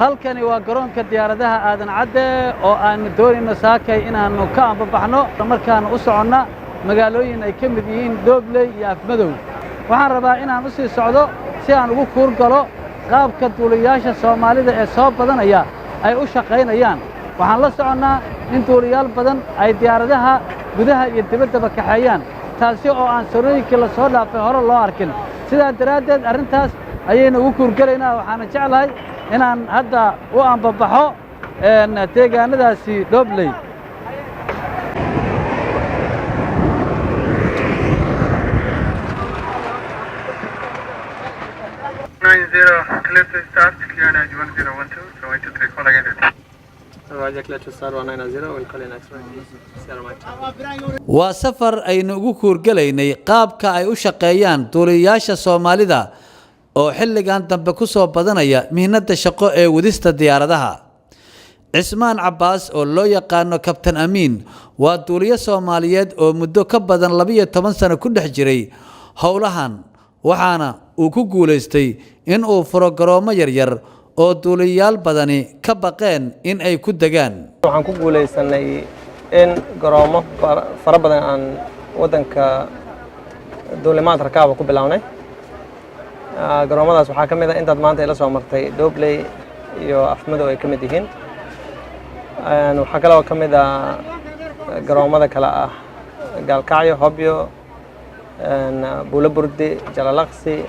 Halkani waa garoonka diyaaradaha Aadan Cadde oo aanu doonayno saakay inaannu ka ambabaxno, markaanu u soconna magaalooyin ay ka mid yihiin Doobley iyo Afmadow. Waxaan rabaa inaan u sii socdo si aan ugu kuur galo qaabka duuliyayaasha Soomaalida ee soo badanaya ay u shaqaynayaan. Waxaan la soconnaa in duuliyaal badan ay diyaaradaha gudaha iyo dibaddaba kaxeeyaan, taasi oo aan sanooyinkii la soo dhaafay hore loo arkin. Sidaa daraaddeed arrintaas ayaynu ugu kuurgelaynaa. Waxaana jeclahay inaan hadda u ambabaxo deegaanadaasi Dhobley. 90, clear to start, QNH 1012, so 123, call again. Roger, clear to start 190, we'll call you next one. Sierra Mike. Waa safar aynu ugu kuurgelaynay qaabka ay u shaqeeyaan duuliyayaasha Soomaalida oo xilligan dambe ku soo badanaya mihnada shaqo ee wadista diyaaradaha. Cismaan Cabbaas oo loo yaqaano Kabtan Amiin waa duuliye Soomaaliyeed oo muddo ka badan 12 sano ku dhex jiray howlahan, waxaana uu ku guulaystay in uu furo garoomo yaryar oo duuliyayaal badani ka baqeen in ay ku degaan. Waxaan ku guulaysanay in garoomo fara badan aan waddanka duulimaad rakaaba ku bilownay. Garoomadaas waxaa ka mid ah intaad maanta ila soo martay, Dobley iyo Afmadow ay ka mid yihiin. Waxaa kaloo ka mid ah garoomada kale ah Gaalkacyo, Hobyo, Buulo Burdi, Jalalaqsi,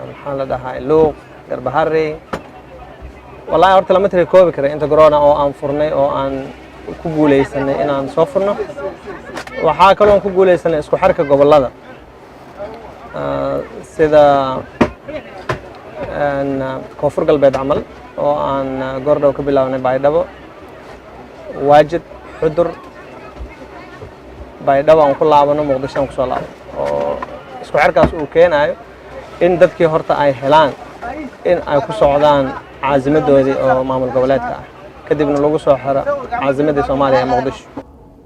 maxaa la dhahaa, Luuq, Garbaharey. Wallahi horta lama tiri koobi kara inta garoona oo aan furnay oo aan ku guulaysanay inaan soo furno. Waxaa kaloo ku guulaysanay isku xirka gobollada, sida Koonfur Galbeed camal oo aan goordhow ka bilownay Baydhabo, Waajid, Xudur, Baydhabo aan ku laabano, Muqdisho aan kusoo laabano, oo isku xirkaas uu keenayo in dadkii horta ay helaan in ay ku socdaan caasimadoodii oo maamul goboleedka ah, kadibna lagu soo xiro caasimadii Soomaaliya ee Muqdisho.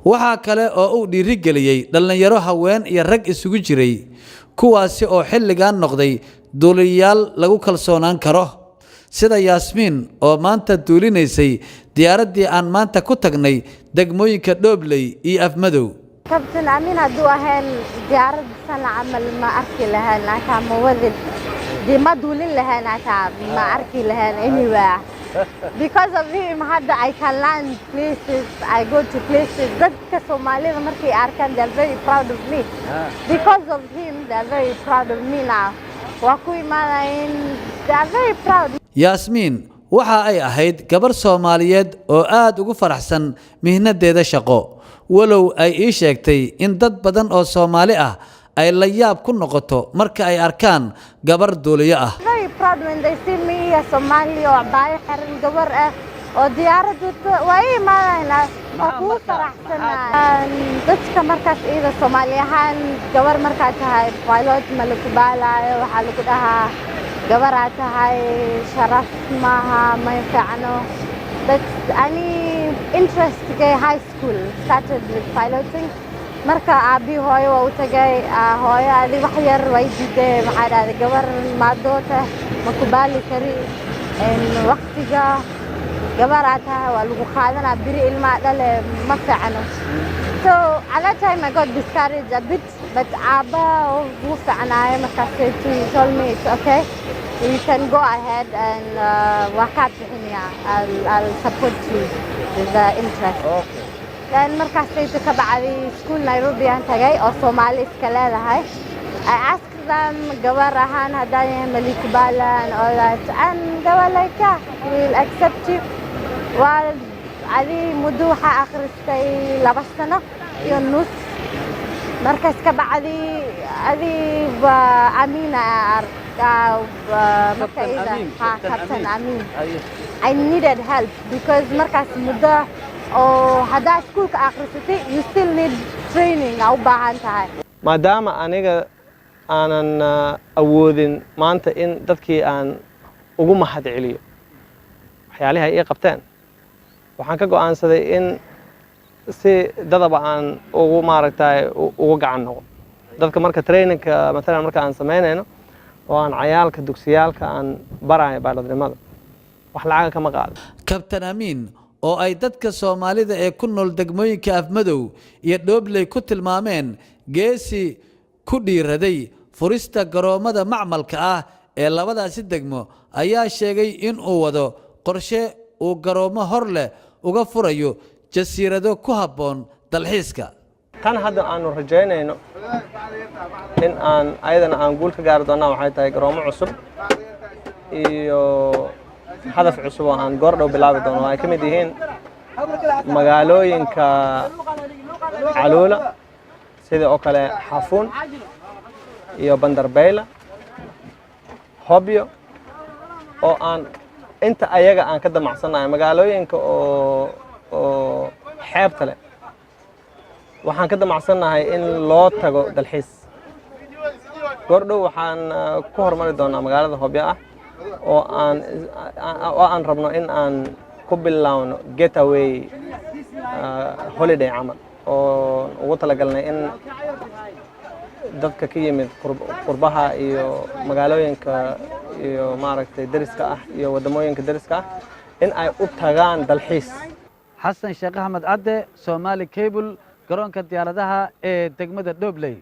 Waxaa kale oo uu dhiirigeliyey dhallinyaro haween iyo rag isugu jiray, kuwaasi oo xilligan noqday duuliyayaal lagu kalsoonaan karo, sida Yaasmiin oo maanta duulinaysay diyaaraddii aan maanta ku tagnay degmooyinka Dhoobley iyo Afmadow. Kabtan Amiin hadduu ahayn, diyaarad sana camal ma arki lahayn, hataa ma wadi dee, ma duulin lahayn, hataa ma arki lahayn anywhere. Because of him hadda I can land places, I go to places. Dadka Soomaalida markay arkaan, they're very proud of me. Because of him they're very proud of me now. Waa ku imaanayin, they are very proud. Yaasmiin waxa ay ahayd gabar Soomaaliyeed oo aad ugu faraxsan mihnadeeda shaqo, walow ay ii sheegtay in dad badan oo Soomaali ah ay la yaab ku noqoto marka ay arkaan gabar duuliyo ah. Very proud when they see me, a Somali oo abaayo xiran, gabar ah oo diyaarad wato. Waa ii imaanayna, waa kugu faraxsanaa. Dadka markaas iyada Soomaali ahaan gabar markaa tahay pilot ma lagu baalaayo. Waxaa lagu dhahaa gabaraa tahay, sharaf maaha, ma fiicno. But ani interest-gay high school started with piloting. Marka aabii hooyo waa u tagay, hooyo adi wax yar way diiday. Maxaa dhahday, gabar maadoota ma ku baali kari, waqtiga gabaraa tahay waa lagu qaadanaa, biri ilmaa dhale, ma fiicno. So at that time I got discouraged a bit, but aabba wuu fiicnaayo markaas. He told me it's okay, you can go ahead and waa kaa bixinaya, I'll support you with the interest. Then markaasayto ka bacdi school Nairobi aan tagay oo Soomaali iska leedahay. I asked them, gabar ahaan haddaan yahay malikubala and all that, and they were like, "Yeah, we'll accept you." Waa adi muddo waxaa akhristay 2 sano iyo nus. Markaas ka bacdi adi waa Amiina marka ida ha Captain Amin. I needed help because markaas muddo oo haddaa iskuulka akhrisatay, you still need training aa u baahan tahay. Maadaama aniga aanan awoodin maanta in dadkii aan ugu mahad celiyo waxyaalihii ay ii qabteen, waxaan ka go'aansaday in si dadaba aan ugu maaragtay ugu gacan noqo dadka. Marka training-ka matalan marka aan samaynayno, Oo aan cayaalka dugsiyaalka aan barayo pilotnimada, wax lacaga kama qaado. Kabtan Amiin oo ay dadka Soomaalida ee ku nool degmooyinka Afmadow iyo Dhoobley ku tilmaameen geesi ku dhiiraday furista garoommada macmalka ah ee labadaasi degmo, ayaa sheegay in uu wado qorshe uu garoommo hor leh uga furayo jasiirado ku habboon dalxiiska. Tan hadda aanu rajaynayno in aan ayadana aan guul ka gaari doonnaa waxay tahay garoomo cusub iyo hadaf cusub oo aan goor dhow bilaabi doono, oo ay ka mid yihiin magaalooyinka Caluula, sida oo kale Xafuun iyo Bandarbeyla, Hobyo, oo aan inta ayaga aan ka damacsanahay magaalooyinka oo xeebta leh. Waxaan ka damacsannahay in loo tago dalxiis. Goordhow waxaan ku horumari doonaa magaalada Hobyo ah oo aan rabno in aan ku bilaawno getaway holiday camal, oo ugu talagalnay in dadka ka yimid qurbaha iyo magaalooyinka iyo maaragtay deriska ah iyo waddamooyinka deriska ah in ay u tagaan dalxiis. Xasan Sheekh Axmed Cadde, Somali Cable, garoonka diyaaradaha ee degmada Dhobley.